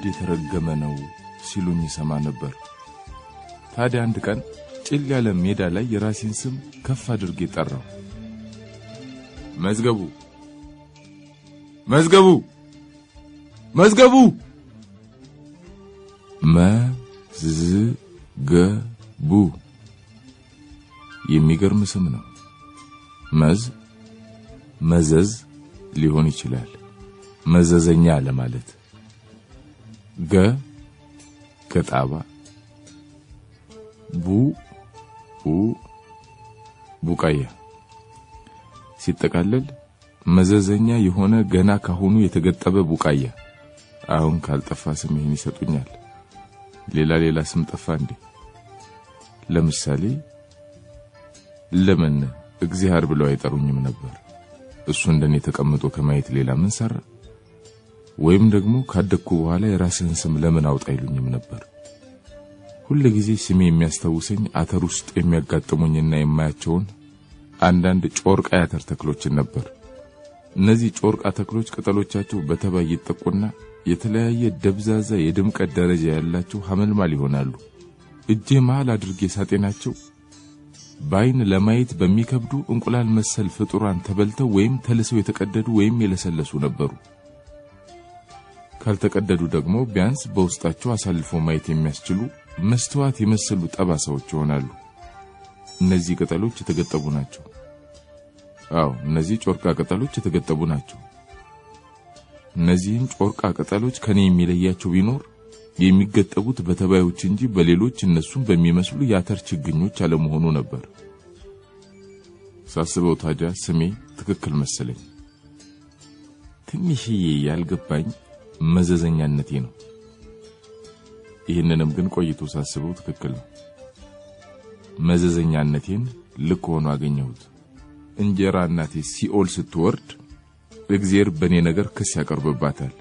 ትውልድ የተረገመ ነው ሲሉኝ ይሰማ ነበር። ታዲያ አንድ ቀን ጭል ያለ ሜዳ ላይ የራሴን ስም ከፍ አድርጌ ጠራው። መዝገቡ፣ መዝገቡ፣ መዝገቡ፣ መዝገቡ። የሚገርም ስም ነው። መዝ መዘዝ ሊሆን ይችላል፣ መዘዘኛ ለማለት። ገ ገጣባ፣ ቡ ቡ ቡቃያ ሲጠቃለል መዘዘኛ የሆነ ገና ካሁኑ የተገጠበ ቡቃያ። አሁን ካልጠፋ ስም ይሄን ይሰጡኛል። ሌላ ሌላ ስም ጠፋ እንዴ? ለምሳሌ ለምን እግዚአብሔር ብለው አይጠሩኝም ነበር? እሱ እንደኔ ተቀምጦ ከማየት ሌላ ምን ሰራ? ወይም ደግሞ ካደግኩ በኋላ የራስህን ስም ለምን አውጣ አይሉኝም ነበር? ሁል ጊዜ ስሜ የሚያስታውሰኝ አተር ውስጥ የሚያጋጥሙኝና የማያቸውን አንዳንድ ጮርቃ የአተር ተክሎችን ነበር። እነዚህ ጮርቃ ተክሎች ቅጠሎቻቸው በተባይ ይጠቁና የተለያየ ደብዛዛ የድምቀት ደረጃ ያላቸው ሐመልማል ይሆናሉ። እጄ መሃል አድርጌ ሳጤናቸው በአይን ለማየት በሚከብዱ እንቁላል መሰል ፍጡራን ተበልተው ወይም ተልሰው የተቀደዱ ወይም የለሰለሱ ነበሩ። ካልተቀደዱ ደግሞ ቢያንስ በውስጣቸው አሳልፎ ማየት የሚያስችሉ መስተዋት የመሰሉ ጠባሳዎች ይሆናሉ። እነዚህ ቅጠሎች የተገጠቡ ናቸው። አዎ፣ እነዚህ ጮርቃ ቅጠሎች የተገጠቡ ናቸው። እነዚህን ጮርቃ ቅጠሎች ከኔ የሚለያቸው ቢኖር የሚገጠቡት በተባዮች እንጂ በሌሎች እነሱን በሚመስሉ የአተር ችግኞች አለመሆኑ ነበር። ሳስበው ታዲያ ስሜ ትክክል መሰለኝ። ትንሽዬ ያልገባኝ መዘዘኛነቴ ነው። ይህንንም ግን ቆይቶ ሳስበው ትክክል ነው። መዘዘኛነቴን ልክ ሆኖ አገኘሁት። እንጀራ እናቴ ሲኦል ስትወርድ እግዚአብሔር በእኔ ነገር ክስ ያቀርብባታል።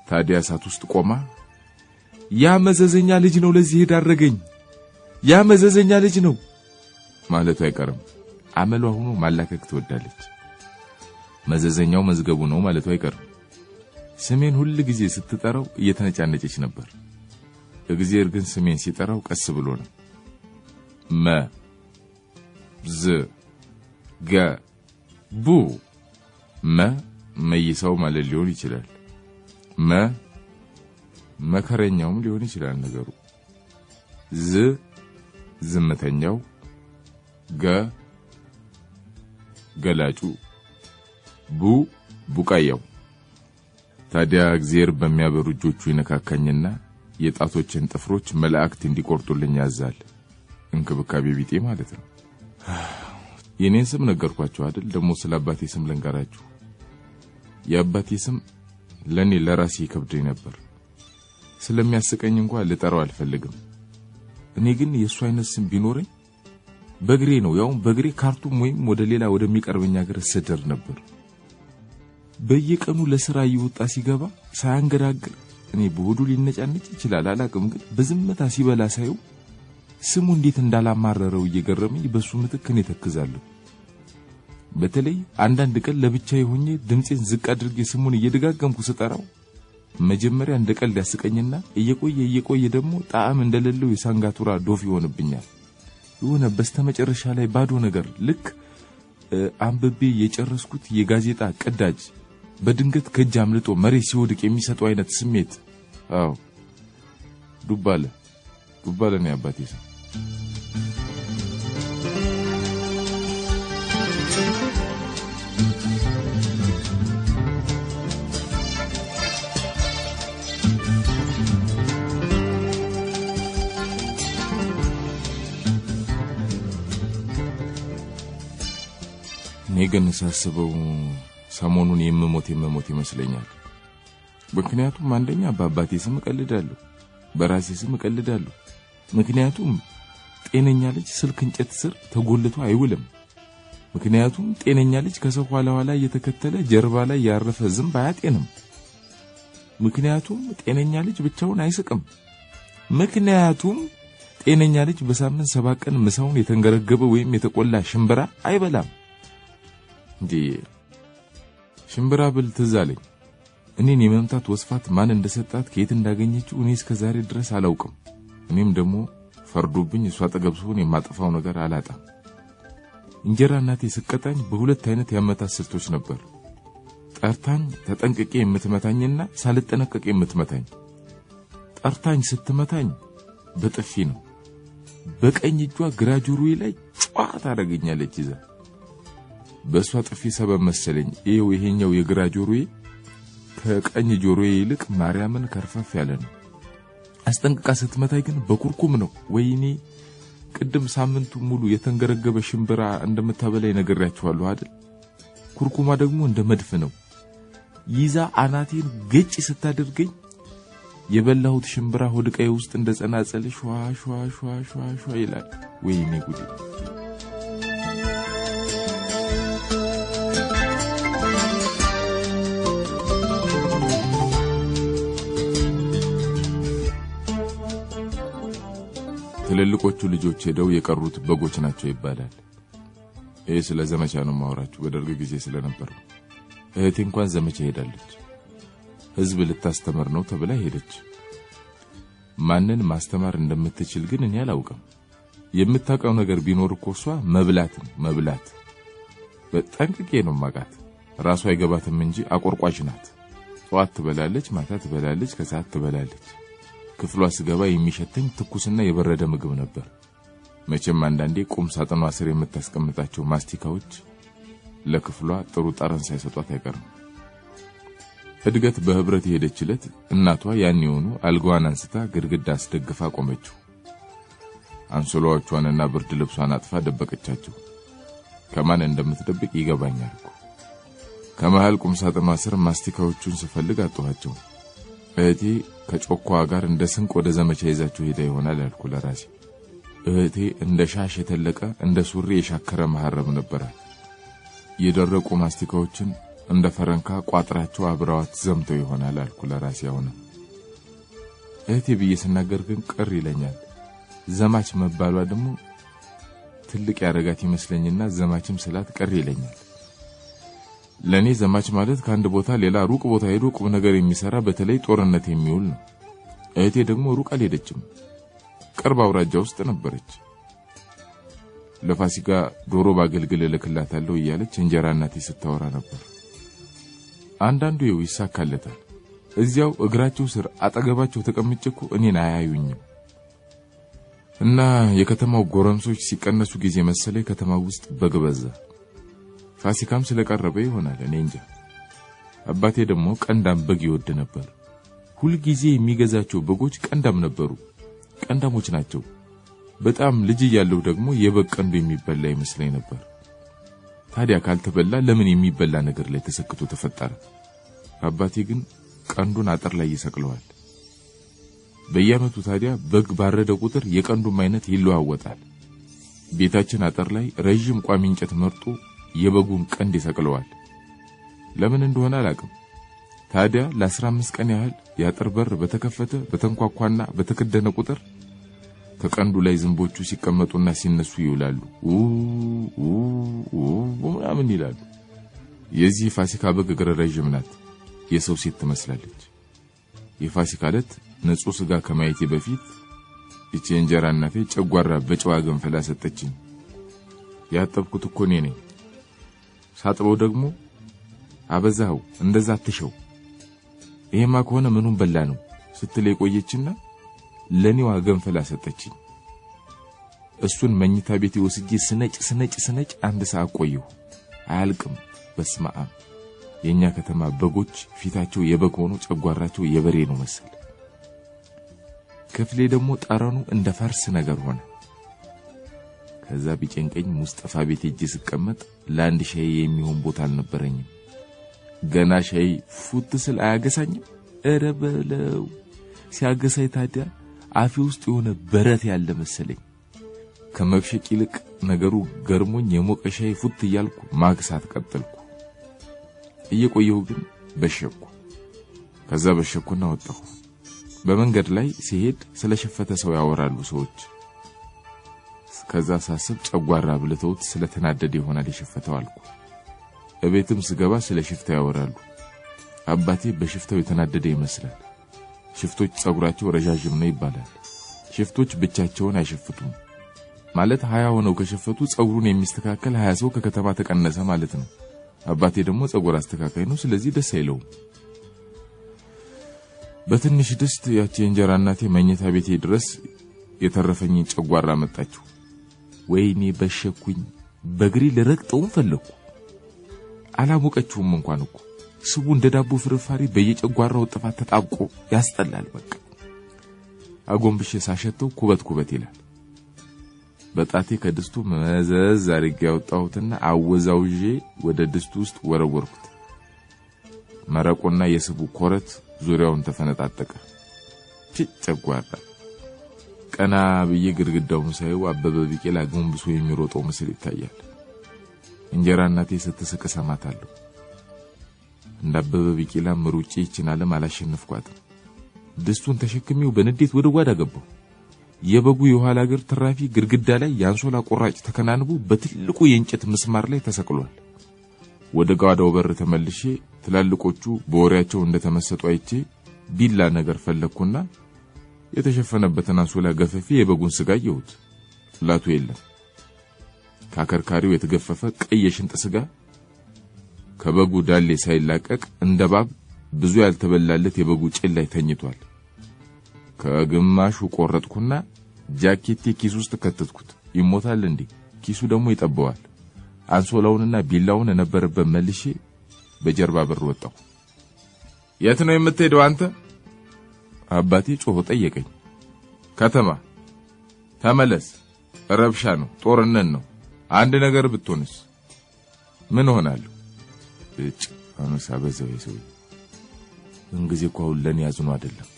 ታዲያ እሳት ውስጥ ቆማ ያ መዘዘኛ ልጅ ነው ለዚህ የዳረገኝ፣ ያ መዘዘኛ ልጅ ነው ማለቱ አይቀርም። አመሏ ሆኖ ማላከክ ትወዳለች። መዘዘኛው መዝገቡ ነው ማለቱ አይቀርም። ስሜን ሁል ጊዜ ስትጠራው እየተነጫነጨች ነበር። እግዚአብሔር ግን ስሜን ሲጠራው ቀስ ብሎ ነው። መ ዝ ገ ቡ። መ መይሳው ማለት ሊሆን ይችላል። መ መከረኛውም ሊሆን ይችላል ነገሩ። ዝ ዝምተኛው፣ ገ ገላጩ፣ ቡ ቡቃያው። ታዲያ እግዚአብሔር በሚያበሩ እጆቹ ይነካካኝና የጣቶችን ጥፍሮች መላእክት እንዲቆርጡልኝ ያዛል። እንክብካቤ ቢጤ ማለት ነው። የኔን ስም ነገርኳችሁ አይደል? ደግሞ ስለ አባቴ ስም ልንገራችሁ። የአባቴ ስም ለኔ ለራሴ ይከብደኝ ነበር። ስለሚያስቀኝ እንኳን ልጠራው አልፈልግም። እኔ ግን የእሱ አይነት ስም ቢኖረኝ በእግሬ ነው፣ ያውም በእግሬ ካርቱም ወይም ወደ ሌላ ወደሚቀርበኝ ሀገር እሰደር ነበር። በየቀኑ ለስራ እየወጣ ሲገባ ሳያንገራግር፣ እኔ በሆዱ ሊነጫነጭ ይችላል አላቅም፣ ግን በዝምታ ሲበላ ሳየው ስሙ እንዴት እንዳላማረረው እየገረመኝ በሱ ምትክ እኔ ተክዛለሁ። በተለይ አንዳንድ ቀን ለብቻዬ ሆኜ ድምፄን ዝቅ አድርጌ ስሙን እየደጋገምኩ ስጠራው መጀመሪያ እንደ ቀልድ ያስቀኝና እየቆየ እየቆየ ደግሞ ጣዕም እንደሌለው የሳንጋቱራ ዶፍ ይሆንብኛል። የሆነ በስተመጨረሻ ላይ ባዶ ነገር፣ ልክ አንብቤ የጨረስኩት የጋዜጣ ቅዳጅ በድንገት ከእጅ አምልጦ መሬት ሲወድቅ የሚሰጠው አይነት ስሜት። አዎ፣ ዱባለ፣ ዱባለ ነው የአባቴ ስም። እኔ ግን ሳስበው ሰሞኑን የምሞት የምሞት ይመስለኛል። ምክንያቱም አንደኛ በአባቴ ስም እቀልዳለሁ፣ በራሴ ስም እቀልዳለሁ። ምክንያቱም ጤነኛ ልጅ ስልክ እንጨት ስር ተጎልቶ አይውልም። ምክንያቱም ጤነኛ ልጅ ከሰው ኋላ ኋላ እየተከተለ ጀርባ ላይ ያረፈ ዝንብ አያጤንም። ምክንያቱም ጤነኛ ልጅ ብቻውን አይስቅም። ምክንያቱም ጤነኛ ልጅ በሳምንት 7 ቀን ምሳውን የተንገረገበ ወይም የተቆላ ሽምብራ አይበላም። እንዴ፣ ሽምብራ ብል ትዝ አለኝ። እኔን የመምታት ወስፋት ማን እንደሰጣት ከየት እንዳገኘችው እኔ እስከ ዛሬ ድረስ አላውቅም። እኔም ደግሞ ፈርዶብኝ እሷ አጠገብ ስሆን የማጠፋው ነገር አላጣም። እንጀራ እናቴ ስቀጣኝ በሁለት አይነት ያመታት ስልቶች ነበር። ጠርታኝ ተጠንቅቄ የምትመታኝና ሳልጠነቀቅ የምትመታኝ። ጠርታኝ ስትመታኝ በጥፊ ነው። በቀኝ እጇ ግራ ጆሮዬ ላይ ጯ ታደርገኛለች ይዛ። በእሷ ጥፊ ሰበብ መሰለኝ ይኸው ይሄኛው የግራ ጆሮዬ ከቀኝ ጆሮዬ ይልቅ ማርያምን ከርፈፍ ያለ ነው። አስጠንቅቃ ስትመታኝ ግን በኩርኩም ነው። ወይኔ ቅድም ሳምንቱ ሙሉ የተንገረገበ ሽምብራ እንደምታበላይ ነግሬያችኋለሁ አይደል? ኩርኩማ ደግሞ እንደ መድፍ ነው። ይዛ አናቴን ገጭ ስታደርገኝ የበላሁት ሽምብራ ሆድቃዬ ውስጥ እንደ ጸናጸል ሿ ሿ ሿ ሿ ሿ ይላል። ወይኔ ጉዴ! ትልልቆቹ ልጆች ሄደው የቀሩት በጎች ናቸው ይባላል። ይህ ስለ ዘመቻ ነው ማወራችሁ፣ በደርግ ጊዜ ስለነበረው። እህቴ እንኳን ዘመቻ ሄዳለች። ሕዝብ ልታስተምር ነው ተብላ ሄደች። ማንን ማስተማር እንደምትችል ግን እኔ አላውቅም። የምታውቀው ነገር ቢኖር እኮ እሷ መብላት ነው፣ መብላት። በጠንቅቄ ነው ማቃት። ራሷ አይገባትም እንጂ አቆርቋጭ ናት። ጠዋት ትበላለች፣ ማታ ትበላለች፣ ከሰዓት ትበላለች። ክፍሏ ስገባ የሚሸተኝ ትኩስና የበረደ ምግብ ነበር። መቼም አንዳንዴ ቁም ሳጥኗ ስር የምታስቀምጣቸው ማስቲካዎች ለክፍሏ ጥሩ ጠረን ሳይሰጧት አይቀርም። እድገት በህብረት የሄደች ዕለት እናቷ ያን የሆኑ አልጋዋን አንስታ ግድግዳ አስደግፋ ቆመችው። አንሶላዎቿንና ብርድ ልብሷን አጥፋ ደበቀቻቸው። ከማን እንደምትደብቅ ይገባኛል እኮ። ከመሃል ቁም ሳጥኗ ስር ማስቲካዎቹን ስፈልግ አጣኋቸው። እህቴ ከጮኳ ጋር እንደ ስንቅ ወደ ዘመቻ ይዛቸው ሄዳ ይሆናል ያልኩ ለራሴ። እህቴ እንደ ሻሽ የተለቀ እንደ ሱሪ የሻከረ መሐረብ ነበራት። የደረቁ ማስቲካዎችን እንደ ፈረንካ ቋጥራቸው አብረዋት ዘምተው ይሆናል አልኩ ለራሴ። አሁንም እህቴ ብዬ ስናገር ግን ቅር ይለኛል። ዘማች መባሏ ደግሞ ትልቅ ያረጋት ይመስለኝና ዘማችም ስላት ቅር ይለኛል። ለኔ ዘማች ማለት ከአንድ ቦታ ሌላ ሩቅ ቦታ ሄዶ ቁም ነገር የሚሰራ በተለይ ጦርነት የሚውል ነው። እህቴ ደግሞ ሩቅ አልሄደችም፣ ቅርብ አውራጃ ውስጥ ነበረች። ለፋሲካ ዶሮ ባገልግል እልክላታለሁ እያለች እንጀራ እናቴ ስታወራ ነበር። አንዳንዱ ይኸው ይሳካለታል። እዚያው እግራቸው ስር አጠገባቸው ተቀምጬ እኮ እኔን አያዩኝም። እና የከተማው ጎረምሶች ሲቀነሱ ጊዜ መሰለኝ ከተማው ውስጥ በግ በዛ። ፋሲካም ስለቀረበ ይሆናል እኔ እንጃ። አባቴ ደግሞ ቀንዳም በግ ይወድ ነበር። ሁልጊዜ የሚገዛቸው በጎች ቀንዳም ነበሩ። ቀንዳሞች ናቸው። በጣም ልጅ እያለሁ ደግሞ የበግ ቀንዱ የሚበላ ይመስለኝ ነበር። ታዲያ ካልተበላ ለምን የሚበላ ነገር ላይ ተሰክቶ ተፈጠረ? አባቴ ግን ቀንዱን አጥር ላይ ይሰቅለዋል። በየዓመቱ ታዲያ በግ ባረደ ቁጥር የቀንዱም አይነት ይለዋወጣል። ቤታችን አጥር ላይ ረዥም ቋሚ እንጨት መርጦ የበጉን ቀንድ ይሰቅለዋል። ለምን እንደሆነ አላውቅም። ታዲያ ለ15 ቀን ያህል የአጥር በር በተከፈተ በተንኳኳና በተከደነ ቁጥር ከቀንዱ ላይ ዝንቦቹ ሲቀመጡና ሲነሱ ይውላሉ። ኡ ኡ ምናምን ይላሉ። የዚህ ፋሲካ በግ እግረ ረዥም ናት፣ የሰው ሴት ትመስላለች። የፋሲካ ዕለት ንጹህ ስጋ ከማየቴ በፊት ይቺ የእንጀራ እናቴ ጨጓራ በጨዋ ገንፈላ ሰጠችኝ። ያጠብኩት እኮ እኔ ነኝ። ሳጥበው ደግሞ አበዛኸው፣ እንደዛ አትሸው፣ ይሄማ ከሆነ ምኑን በላ ነው ስትል የቆየችና ለኔዋ ገንፈላ ሰጠችኝ። እሱን መኝታ ቤቴ ወስጄ ስነጭ ስነጭ ስነጭ አንድ ሰዓት ቆየሁ። አያልቅም። በስመ አብ! የእኛ ከተማ በጎች ፊታቸው የበግ ሆኖ ጨጓራቸው የበሬ ነው መሰል። ክፍሌ ደግሞ ጠረኑ እንደ ፈርስ ነገር ሆነ። ከዛ ቢጨንቀኝ ሙስጠፋ ቤት ሄጄ ስቀመጥ ለአንድ ሻይ የሚሆን ቦታ አልነበረኝም። ገና ሻይ ፉት ስል አያገሳኝም። ኧረ በለው ሲያገሳኝ ታዲያ አፌ ውስጥ የሆነ በረት ያለ መሰለኝ። ከመብሸቅ ይልቅ ነገሩ ገርሞኝ የሞቀ ሻይ ፉት እያልኩ ማግሳት ቀጠልኩ። እየቆየሁ ግን በሸኩ። ከዛ በሸኩና ወጣሁ። በመንገድ ላይ ሲሄድ ስለሸፈተ ሰው ያወራሉ ሰዎች። ከዛ ሳስብ ጨጓራ ብልተውት ስለተናደደ ይሆናል የሸፈተው አልኩ። እቤትም ስገባ ስለ ሽፍታ ያወራሉ። አባቴ በሽፍታው የተናደደ ይመስላል። ሽፍቶች ጸጉራቸው ረዣዥም ነው ይባላል። ሽፍቶች ብቻቸውን አይሸፍቱም። ማለት 20 ሆነው ከሸፈቱ ጸጉሩን የሚስተካከል 20 ሰው ከከተማ ተቀነሰ ማለት ነው። አባቴ ደግሞ ጸጉር አስተካካይ ነው፣ ስለዚህ ደስ አይለውም። በትንሽ ድስት ያቺ የእንጀራ እናቴ መኝታ ቤቴ ድረስ የተረፈኝን ጨጓራ መጣችው። ወይኔ በሸኩኝ፣ በግሬ ልረግጠውም ፈለግኩ። አላሞቀችውም እንኳን እኮ ስቡ እንደ ዳቦ ፍርፋሪ በየጨጓራው ጥፋት ተጣብቆ ያስጠላል። በቃ አጎንብሼ ሳሸተው ኩበት ኩበት ይላል። በጣቴ ከድስቱ መዘዝ አድርጌ ያወጣሁትና አወዛውዤ ወደ ድስቱ ውስጥ ወረወርኩት። መረቁና የስቡ ኮረት ዙሪያውን ተፈነጣጠቀ። ጭ ጨጓራ! ቀና ብዬ ግድግዳውን ሳየው አበበ ቢቂላ ጎንብሶ የሚሮጠው ምስል ይታያል። እንጀራ እናቴ ስትስቅ እሰማታለሁ። እንደ አበበ ቢቂላም ሩጬ ይችን ዓለም አላሸነፍኳትም። ድስቱን ተሸክሜው በንዴት ወደ ጓዳ ገባሁ። የበጉ የኋላ እግር ትራፊ ግድግዳ ላይ የአንሶላ ቁራጭ ተከናንቦ በትልቁ የእንጨት ምስማር ላይ ተሰቅሏል። ወደ ጓዳው በር ተመልሼ ትላልቆቹ በወሬያቸው እንደተመሰጡ አይቼ ቢላ ነገር ፈለግኩና የተሸፈነበትን አንሶላ ገፈፌ የበጉን ስጋ አየሁት። ላቱ የለም። ከአከርካሪው የተገፈፈ ቀይ የሽንጥ ስጋ ከበጉ ዳሌ ሳይላቀቅ እንደ እባብ ብዙ ያልተበላለት የበጉ ጭን ላይ ተኝቷል። ከግማሹ ቆረጥኩና ጃኬቴ ኪስ ውስጥ ከተትኩት። ይሞታል እንዴ? ኪሱ ደግሞ ይጠበዋል። አንሶላውንና ቢላውን የነበረበት መልሼ በጀርባ በር ወጣሁ። የት ነው የምትሄደው አንተ? አባቴ ጮሆ ጠየቀኝ። ከተማ። ተመለስ። ረብሻ ነው፣ ጦርነት ነው። አንድ ነገር ብትሆንስ ምን እሆናለሁ? እጭ አነሳ በዛው የሰውዬ እንጊዜ እኮ አሁን ለኔ ያዝኖ አይደለም፣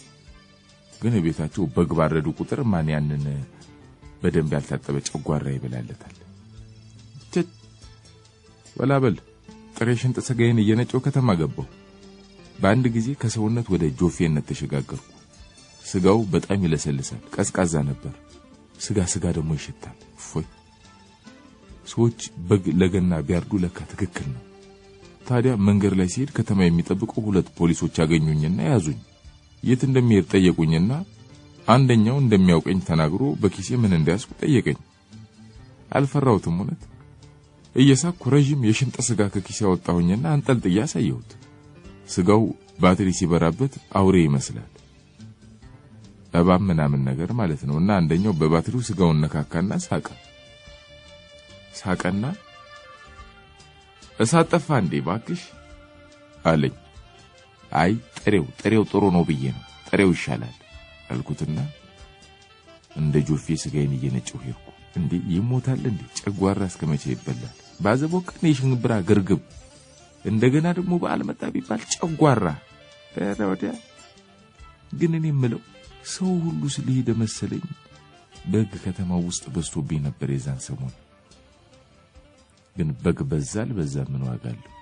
ግን ቤታቸው በግ ባረዱ ቁጥር ማን ያንን በደንብ ያልታጠበ ጨጓራ ይበላለታል? ወላ በል ጥሬ ሽንጥ ስጋዬን እየነጨው ከተማ ገባሁ። በአንድ ጊዜ ከሰውነት ወደ ጆፌነት ተሸጋገርኩ። ስጋው በጣም ይለሰልሳል፣ ቀዝቃዛ ነበር። ስጋ ስጋ ደግሞ ይሸታል። እፎይ! ሰዎች በግ ለገና ቢያርዱ ለካ ትክክል ነው። ታዲያ መንገድ ላይ ሲሄድ ከተማ የሚጠብቁ ሁለት ፖሊሶች አገኙኝና ያዙኝ። የት እንደሚሄድ ጠየቁኝና አንደኛው እንደሚያውቀኝ ተናግሮ በኪሴ ምን እንደያዝኩ ጠየቀኝ። አልፈራሁትም እውነት። እየሳኩ ረዥም የሽንጥ ስጋ ከኪሴ አወጣሁኝና አንጠልጥዬ አሳየሁት። ስጋው ባትሪ ሲበራበት አውሬ ይመስላል፣ እባብ ምናምን ነገር ማለት ነው። እና አንደኛው በባትሪው ስጋውን ነካካና ሳቀ። ሳቀና እሳት ጠፋ እንዴ ባክሽ አለኝ። አይ ጥሬው ጥሩ ነው ብዬ ነው፣ ጥሬው ይሻላል አልኩትና እንደ ጆፌ ስጋዬን እየነጨው ሄድኩ። እንዴ ይሞታል እንዴ? ጨጓራ እስከ መቼ ይበላል? ባዘቦ ቀን የሽንብራ ግርግብ፣ እንደገና ደግሞ በዓል መጣ ቢባል ጨጓራ። ኧረ ወዲያ። ግን እኔ የምለው ሰው ሁሉ ስለሄደ መሰለኝ በግ ከተማው ውስጥ በዝቶብኝ ነበር የዛን ሰሞን። ግን በግ በዛ አልበዛ ምን ዋጋ አለው?